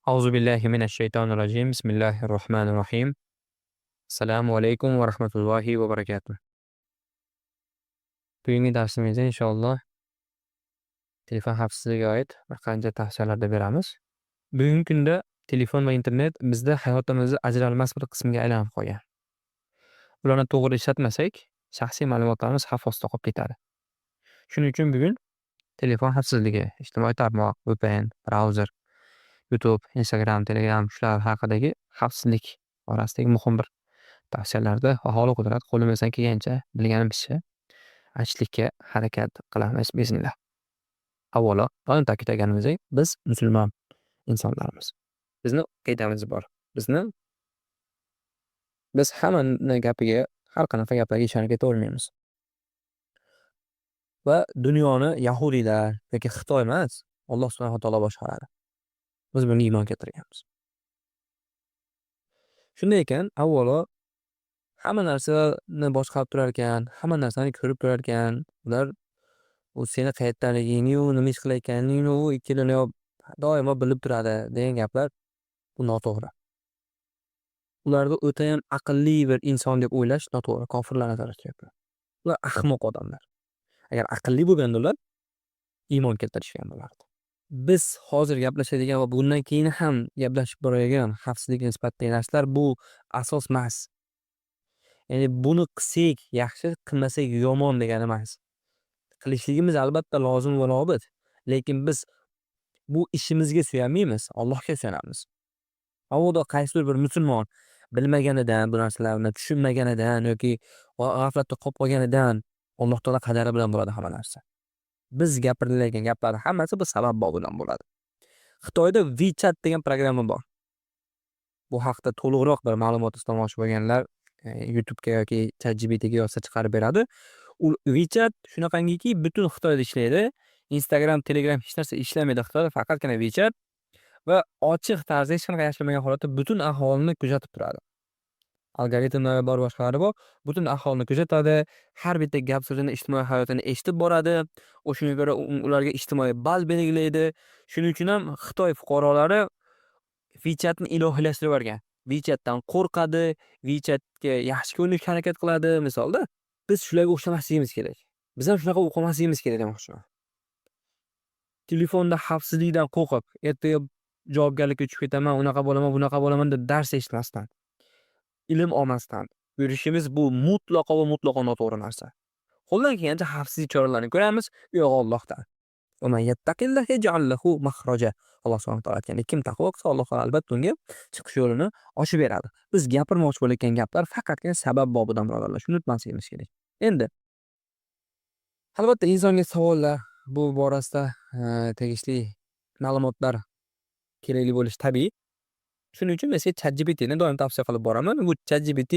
Auzu billahi minash-shaytonir rojim. Bismillahir-rohmanir-rohim. Assalomu alaykum va rahmatullohi va barakatuh. Bugungi darsimizda inshaalloh telefon xavfsizligiga oid bir qancha tavsiyalarda beramiz. Bugungi kunda telefon va internet bizda hayotimizni ajralmas bir qismiga aylanib qolgan. Ularni to'g'ri ishlatmasak, shaxsiy ma'lumotlarimiz xavf ostida qolib ketadi. Shuning uchun bugun telefon xavfsizligi, ijtimoiy tarmoq, VPN, brauzer, YouTube, Instagram, Telegram shular haqidagi xavfsizlik borasidagi muhim bir tavsiyalarda xola qudrat qo'limizdan kelgancha, bilganimizcha aytishlikka harakat qilamiz biiznillah. Avvalo, doim ta'kidlaganimizdek, biz musulmon insonlarmiz. Bizni aqidamiz bor. Biz hammani gapiga, har qanaqa gaplarga ishonib ketavermaymiz. Va dunyoni yahudiylar yoki Xitoy emas, Alloh subhanahu va taolo boshqaradi. Biz bunga iymon keltirganmiz. Shunday ekan, avvalo hamma narsani boshqarib turarkan, hamma narsani ko'rib turarkan, ular u seni qayerdaligingni-yu, nima ish qilayotganingni u ikki dunyo doimo bilib turadi degan gaplar, bu noto'g'ri. Ularni o'tayam aqlli bir inson deb o'ylash noto'g'ri, kofirlar nazarda tutyapman. Ular ahmoq odamlar. Agar aqlli bo'lganda, ular iymon keltirishgan bo'lardi. Biz hozir gaplashadigan va bundan keyin ham gaplashib boradigan xavfsizlik nisbatidagi narsalar bu asos emas. Ya'ni buni qilsak yaxshi, qilmasak yomon degani emas. Qilishligimiz albatta lozim va lobud. Lekin biz bu ishimizga suyanmaymiz, Allohga suyanamiz. Mabodo qaysidir bir musulmon bilmaganidan, bu narsalarni tushunmaganidan yoki g'aflatda qolib qolganidan, Alloh taolo qadari bilan bo'ladi hamma narsa. Biz gapirilayotgan gaplarni hammasi bu sabab bobidan bo'ladi. Xitoyda WeChat degan programma bor. Bu haqda to'liqroq bir ma'lumot istamoqchi bo'lganlar YouTube'ga yoki ChatGPTga yozsa, chiqarib beradi. U WeChat shunaqangiki, butun Xitoyda ishlaydi. Instagram, Telegram, hech narsa ishlamaydi Xitoyda, faqatgina WeChat va ochiq tarzda, hech qanaqa yashirinmagan holatda butun aholini kuzatib turadi. Algoritmlari bor, boshqalari bor. Butun aholini kuzatadi, har bitta gap so'zini, ijtimoiy hayotini eshitib boradi. O'shunga ko'ra ularga ijtimoiy ball belgilaydi. Shuning uchun ham Xitoy fuqarolari WeChatni ilohiylashtirib yuborgan. WeChatdan qo'rqadi, WeChatga yaxshi ko'rinishga harakat qiladi misolda. Biz shularga o'xshamasligimiz kerak. Biz ham shunaqa bo'lib qolmasligimiz kerak demoqchiman. Telefonda xavfsizlikdan qo'rqib, ertaga javobgarlikka tushib ketaman, unaqa bo'laman, bunaqa bo'laman deb dars eshitmasdan, ilm olmasdan yurishimiz bu mutlaqo va mutlaqo noto'g'ri narsa. Qo'ldan kelgancha xavfsizlik choralarini ko'ramiz, u yog'i Allohdan. ومن يتق الله يجعل له مخرجا. Alloh subhanahu va taolo aytgandek, kim taqvo qilsa, Alloh taolo albatta unga chiqish yo'lini ochib beradi. Biz gapirmoqchi bo'layotgan gaplar faqatgina sabab bobidan, birodarlar, shuni unutmasligimiz kerak. Endi albatta insonga savollar, bu borasida tegishli ma'lumotlar kerakli bo'lishi tabiiy. Shuning uchun men sizga ChatGPTni doim tavsiya qilib boraman. Bu ChatGPT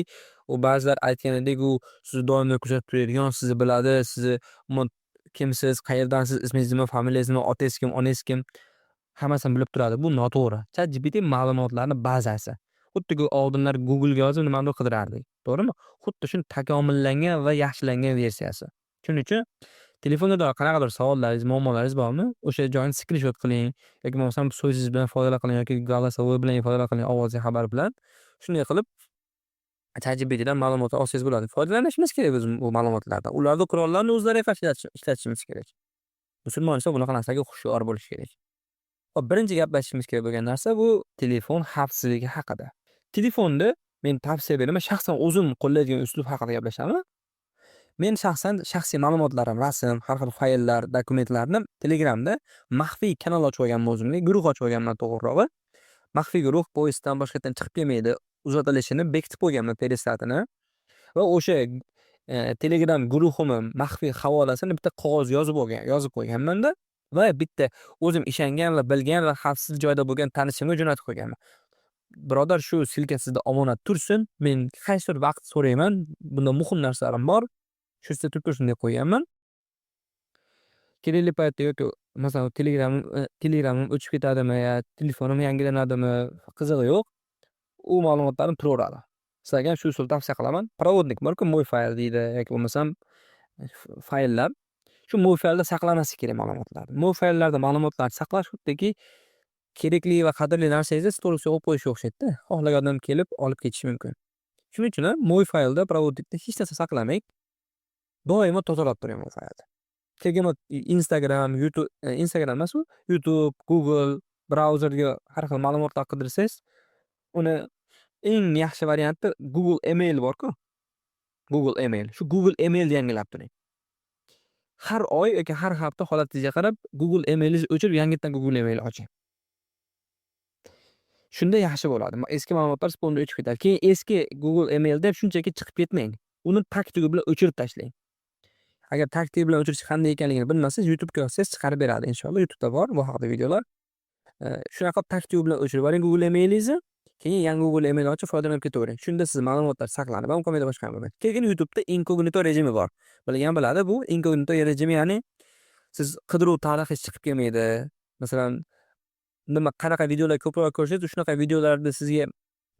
u ba'zilar aytganidek, u sizni doimo kuzatib turadigan, sizni biladi, sizni umuman kimsiz, qayerdansiz, ismingiz nima, familiyangiz nima, otangiz kim, onangiz kim, hammasini bilib turadi. Bu noto'g'ri. ChatGPT ma'lumotlarni bazasi. Xuddiki oldinlar Google'ga yozib nimanidir qidirardik, to'g'rimi? Xuddi shuni takomillangan va yaxshilangan versiyasi. Shuning uchun telefonda qanaqadir savollaringiz, muammolaringiz bormi? O'sha joyini skrinshot qiling yoki bo'lmasam so'zingiz bilan ifodalar qiling yoki голосовой bilan ifodalar qiling, ovozli xabar bilan. Shunday qilib ChatGPTdan ma'lumot olsangiz bo'ladi. Foydalanishimiz kerak biz bu ma'lumotlardan. Ularni qurollarni o'zlariga qarshi ishlatishimiz kerak. Musulmon inson bunaqa narsaga hushyor bo'lishi kerak. Hop, birinchi gaplashishimiz kerak bo'lgan narsa bu telefon xavfsizligi haqida. Telefonda men tavsiya beraman, shaxsan o'zim qo'llaydigan uslub haqida gaplashaman. Men shaxsan shaxsiy ma'lumotlarim, rasm, har xil fayllar, dokumentlarni Telegramda maxfiy kanal ochib olganman o'zimga, guruh ochib olganman to'g'rirog'i. Maxfiy guruh, поиск dan, boshqa yerdan chiqib kelmaydi. Uzatilishini bekitib qo'yganman, переслать ini va o'sha Telegram guruhimni maxfiy havolasini bitta qog'ozga yozib olgan, yozib qo'yganmanda va bitta o'zim ishongan va bilgan va xavfsiz joyda bo'lgan tanishimga jo'natib qo'yganman. Birodar, shu ссылка sizda omonat tursin, men qaysidir vaqt so'rayman, bunda muhim narsalarim bor, shu sizda turib tursin deb qo'yganman. Kerakli paytda yoki masalan, Telegramim o'chib ketadimi yo telefonim yangilanadimi, qizig'i yo'q. U ma'lumotlarim turaveradi. Sizlarga ham shu usulni tavsiya qilaman. Проводник borku, "Мой файл" deydi yoki bo'lmasam fayllar. Shu "Мой файл" da saqlamaslik kerak ma'lumotlarni. "Мой файл" larda ma'lumotlarni saqlash xuddiki Kerakli va qadrli narsangizni stol ustiga qo'yib qo'yishga o'xshaydi-da. Xohlagan odam kelib olib ketishi mumkin. Shuning uchun ham "Мой файл" da, "Проводник" da hech narsa saqlamang. Doimo tozalab turing "Мой файл" ni. Keyin Instagram, YouTube, Instagram emas u, YouTube, Google, brauzerga har xil ma'lumotlar qidirsangiz, uni eng yaxshi varianti Google Email bor-ku. Google Email. Shu Google Emailni yangilab turing. Har oy yoki har hafta holatingizga qarab Google Emailingizni o'chirib, yangitdan Google Email oching. Shunda yaxshi bo'ladi. Eski ma'lumotlar полный o'chib ketadi. Keyin eski Google Emailda shunchaki chiqib ketmang. Uni tag tugi bilan o'chirib tashlang. Agar tag tugi bilan o'chirish qanday ekanligini bilmasangiz, YouTube'ga yozsangiz, chiqarib beradi inshaalloh. YouTube'da bor bu haqida videolar. Shunaqa qilib tag tugi bilan o'chirib yuboring Google Emailingizni. Keyin yangi Google Email ochib foydalanib ketavering. Shunda siz ma'lumotlar saqlanib ham qolmaydi, boshqa ham bo'lmaydi. Keyin YouTube'da inkognito rejimi bor. Bilgan biladi, bu inkognito rejimi, ya'ni siz qidiruv tarixingiz chiqib kelmaydi. Masalan, nima, qanaqa videolar ko'proq ko'rsangiz, shunaqa videolarni sizga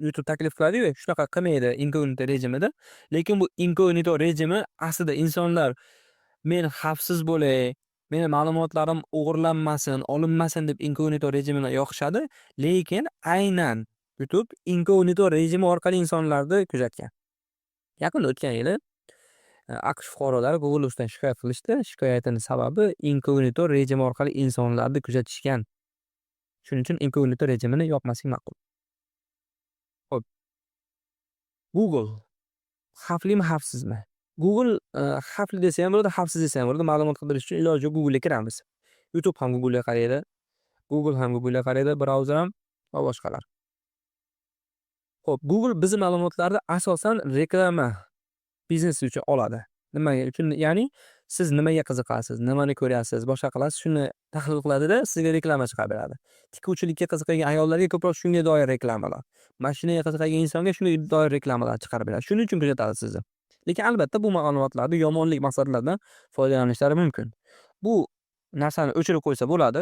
YouTube taklif qiladi-yu, shunaqa qilmaydi inkognito rejimida. Lekin bu inkognito rejimi aslida insonlar men xavfsiz bo'lay, meni ma'lumotlarim o'g'irlanmasin, olinmasin deb inkognito rejimini yoqishadi. Lekin aynan YouTube inkognito rejimi orqali insonlarni kuzatgan. Yaqinda, o'tgan yili AQSh fuqarolari Google ustidan shikoyat qilishdi. Shikoyatini sababi inkognito rejimi orqali insonlarni kuzatishgan. Shuning uchun inkognito rejimini yoqmaslik ma'qul. Xo'p. Google xavflimi, xavfsizmi? Google xavfli desa ham bo'ladi, xavfsiz desa ham bo'ladi. Ma'lumot qidirish uchun iloji yo'q, Google'ga kiramiz. YouTube ham Google'ga qaraydi, Google ham Google'ga qaraydi, brauzer ham va boshqalar. Xo'p, Google bizni ma'lumotlarni asosan reklama biznesi uchun oladi. Nimaga uchun? Ya'ni siz nimaga qiziqasiz, nimani ko'ryapsiz, boshqa qilasiz, shuni tahlil qiladida, sizga reklama chiqarib beradi. Tikuvchilikka qiziqadigan ayollarga ko'proq shunga doir reklamalar. Mashinaga qiziqadigan insonga shunga doir reklamalar chiqarib beradi. Shuning uchun kuzatadi sizni. Lekin albatta bu ma'lumotlarni yomonlik maqsadlarida foydalanishlari mumkin. Bu narsani o'chirib qo'ysa bo'ladi.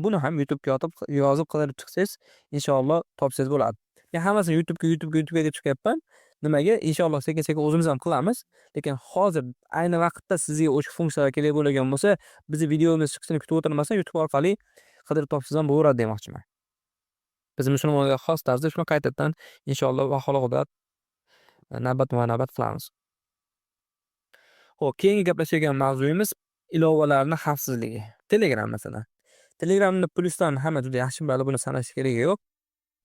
Buni ham YouTube'ga yotib yozib qidirib chiqsangiz, inshaalloh topsangiz bo'ladi. Men hammasini YouTube'ga, YouTube'ga, YouTube'ga deb chiqyapman. Nimaga? Inshaalloh sekin-sekin o'zimiz ham qilamiz. Lekin hozir, ayni vaqtda sizga o'sha funksiyalar kerak bo'lgan bo'lsa, bizni videomiz chiqishini kutib o'tirmasdan, YouTube orqali qidirib topsangiz ham bo'laveradi demoqchiman. Biz musulmonlarga xos tarzda shuni qaytadan, inshaalloh, va xolos navbatma-navbat qilamiz. Xo'p, keyingi gaplashadigan mavzuyimiz ilovalarni xavfsizligi. Telegram, masalan. Telegramni plyuslarini hamma juda yaxshi biladi, buni sanash keragi yo'q.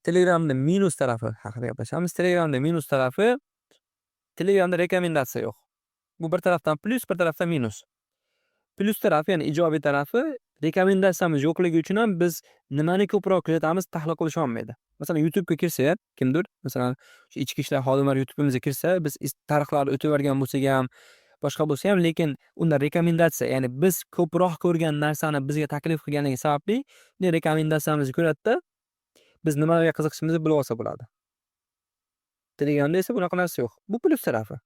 Telegramni minus tarafi haqida gaplashamiz. Telegramda minus tarafi: Telegramda rekomendatsiya yo'q. Bu bir tarafdan plyus, bir tarafdan minus. Plyus tarafi, ya'ni ijobiy tarafi, rekomendatsiyamiz yo'qligi uchun ham biz nimani ko'proq kuzatamiz, tahlil qilisholmaydi. Masalan, YouTube'ga kirsa kimdir, masalan, shu ichki ishlar xodimlari YouTube'imizga kirsa, biz tarixlarni o'tib yuborgan bo'lsak ham, boshqa bo'lsa ham, lekin unda rekomendatsiya, ya'ni biz ko'proq ko'rgan narsani bizga taklif qilganligi sababli rekomendatsiyamizni ko'radida, biz nimalarga qiziqishimizni bilib olsa bo'ladi. Telegramda esa bunaqa narsa yo'q. Bu plyus tarafi.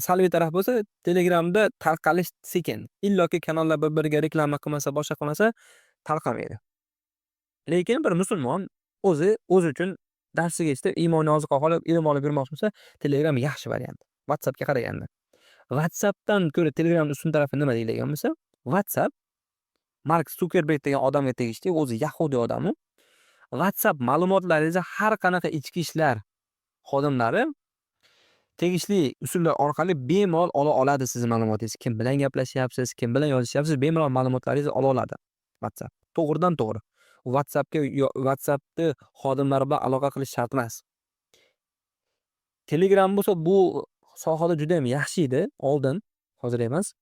Salbiy taraf bo'lsa, Telegramda tarqalish sekin. Illoki kanallar bir-biriga reklama qilmasa, boshqa qilmasa, tarqamaydi. Lekin bir musulmon o'zi o'zi uchun darsiga eshitib, iymoniy ozuqa olib, ilm olib yurmoqchi bo'lsa, Telegram yaxshi variant WhatsAppga qaraganda. WhatsAppdan ko'ra Telegramni ustun tarafi nima deyiladigan bo'lsa, WhatsApp Mark Sukerberg degan odamga tegishli, o'zi yahudiy odam u. WhatsApp ma'lumotlaringizni har qanaqa ichki ishlar xodimlari tegishli usullar orqali bemalol ola oladi sizni ma'lumotingizni. Kim bilan gaplashyapsiz, kim bilan yozishyapsiz, bemalol ma'lumotlaringizni ola oladi WhatsApp. To'g'ridan to'g'ri. WhatsAppga, WhatsAppni xodimlari bilan aloqa qilish shart emas. Telegram bo'lsa, bu sohada judayam yaxshi edi oldin, hozir emas.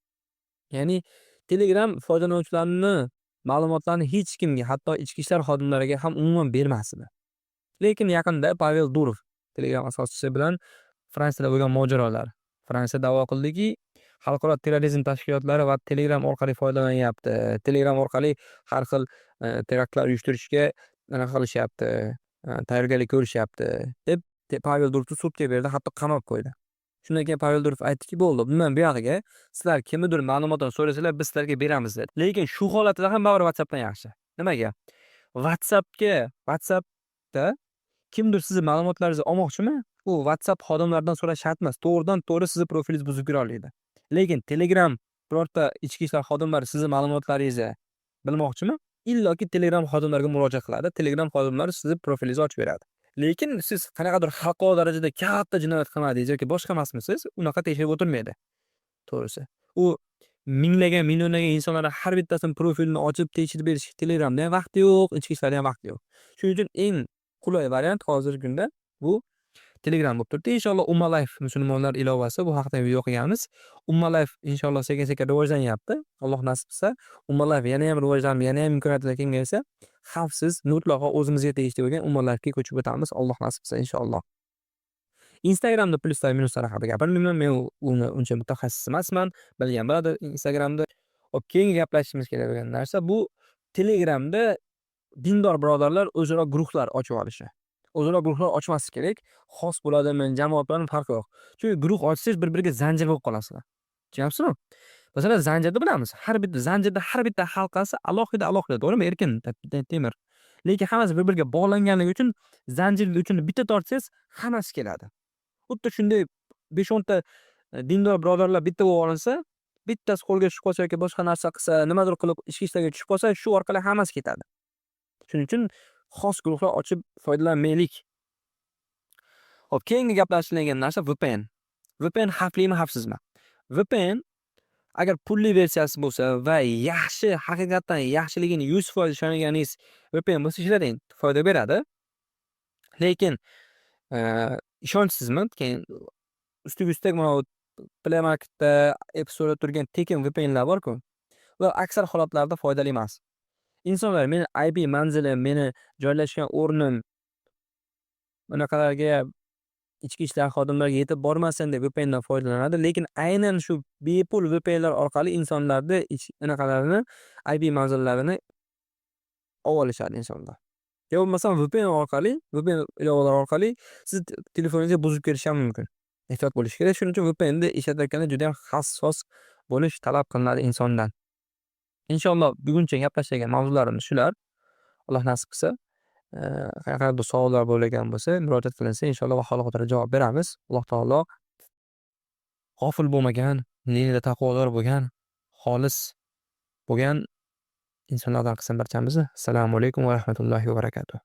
Ya'ni Telegram foydalanuvchilarni ma'lumotlarini hech kimga, hatto ichki ishlar xodimlariga ham umuman bermas edi. Lekin yaqinda Pavel Durov, Telegram asoschisi bilan Fransiyada bo'lgan mojarolar. Fransiya da'vo qildiki, xalqaro terrorizm tashkilotlari va Telegram orqali foydalanyapti. Telegram orqali har xil teraktlar uyushtirishga anaqa qilishyapti, tayyorgarlik ko'rishyapti deb Pavel Durovni sudga berdi, hatto qamab qo'ydi. Shundan keyin Pavel Durov aytdiki, bo'ldi, bundan buyog'iga sizlar kimnidir ma'lumotini so'rasanglar, biz sizlarga beramiz dedi. Lekin shu holatida ham baribir WhatsAppdan yaxshi. Nimaga? WhatsAppda kimdir sizni ma'lumotlaringizni olmoqchimi? U WhatsApp xodimlaridan so'rash shart emas. To'g'ridan to'g'ri sizni profilingizni buzib kira oladi. Lekin Telegram birorta ichki ishlar xodimlari sizni ma'lumotlaringizni bilmoqchimi? Illoki Telegram xodimlariga murojaat qiladi. Telegram xodimlari sizni profilingizni ochib beradi. Lekin siz qanaqadir xalqaro darajada katta jinoyat qilmadingiz yoki boshqa emasmisiz, unaqa tekshirib o'tirmaydi. To'g'risi. U minglagan, millionlagan insonlarni har bittasini profilini ochib tekshirib berish Telegramda ham vaqti yo'q, ichki ishlarda ham vaqti yo'q. Shuning uchun eng qulay variant hozirgi kunda bu Telegram bo'lib turibdi. Inshaalloh, Umma Life musulmonlar ilovasi, bu haqida video qilganmiz. Umma Life inshaalloh sekin-sekin rivojlanyapti. Alloh nasib qilsa, Umma Life yanayam rivojlanib, yanayam imkoniyatlar kengaysa, xavfsiz, mutlaqo o'zimizga tegishli bo'lgan Umma Life'ga ko'chib o'tamiz. Alloh nasib qilsa, inshaalloh. Instagramda plyuslar, minuslar haqida gapirmayman. Men uni uncha mutaxassis emasman. Bilgan biladi Instagramda. Hop, keyingi gaplashishimiz kerak bo'lgan narsa bu Telegramda dindor birodarlar o'zaro guruhlar ochib olishi. O'zaro guruhlar ochmaslik kerak. Xos bo'ladimi, jamoat bilan farqi yo'q. Chunki guruh ochsangiz, bir-biriga zanjir bo'lib qolasizlar. Tushunyapsizmi? Masalan, zanjirni bilamiz. Har bitta zanjirda har bitta halqasi alohida alohida, to'g'rimi? Erkin temir. Lekin hammasi bir-biriga bog'langanligi uchun zanjirni uchini bitta tortsangiz, hammasi keladi. Xuddi shunday 5-10 ta dindor birodarlar bitta bo'lib olinsa, bittasi qo'lga tushib qolsa yoki boshqa narsa qilsa, nimadir qilib ichki ishlarga tushib qolsa, shu orqali hammasi ketadi. Shuning uchun xos guruhlar ochib foydalanmaylik. Hop, keyingi gaplashiladigan narsa VPN. VPN xavflimi, xavfsizmi? VPN agar pulli versiyasi bo'lsa va yaxshi, haqiqatdan yaxshiligini 100% ishonganingiz VPN bo'lsa, ishlating, foyda beradi. Lekin ishonchsizmi? Keyin ustiga ustak mana bu Play Marketda, App Store'da turgan tekin VPNlar bor-ku. Ular aksar holatlarda foydali emas. Insonlar meni IP manzilim, meni joylashgan o'rnim bunaqalarga, ichki ishlar xodimlariga yetib bormasin deb VPNdan foydalanadi. Lekin aynan shu bepul VPNlar orqali insonlarni anaqalarini, IP manzillarini olib olishadi insonlar. Yo bo'lmasam VPN orqali, VPN ilovalari orqali siz telefoningizga buzib kirishi ham mumkin. Ehtiyot bo'lish kerak. Shuning uchun VPNni ishlatayotganda judayam hassos bo'lish talab qilinadi insondan. Inshaalloh, buguncha gaplashadigan mavzularimiz shular. Alloh nasib qilsa, qanaqadir savollar bo'lgan bo'lsa, murojaat qilinsa, inshaalloh vaqti javob beramiz. Alloh taolo g'ofil bo'lmagan, dinida taqvodor bo'lgan, xolis bo'lgan insonlardan qilsin barchamizni. Assalomu alaykum va rahmatullohi va barakatuh.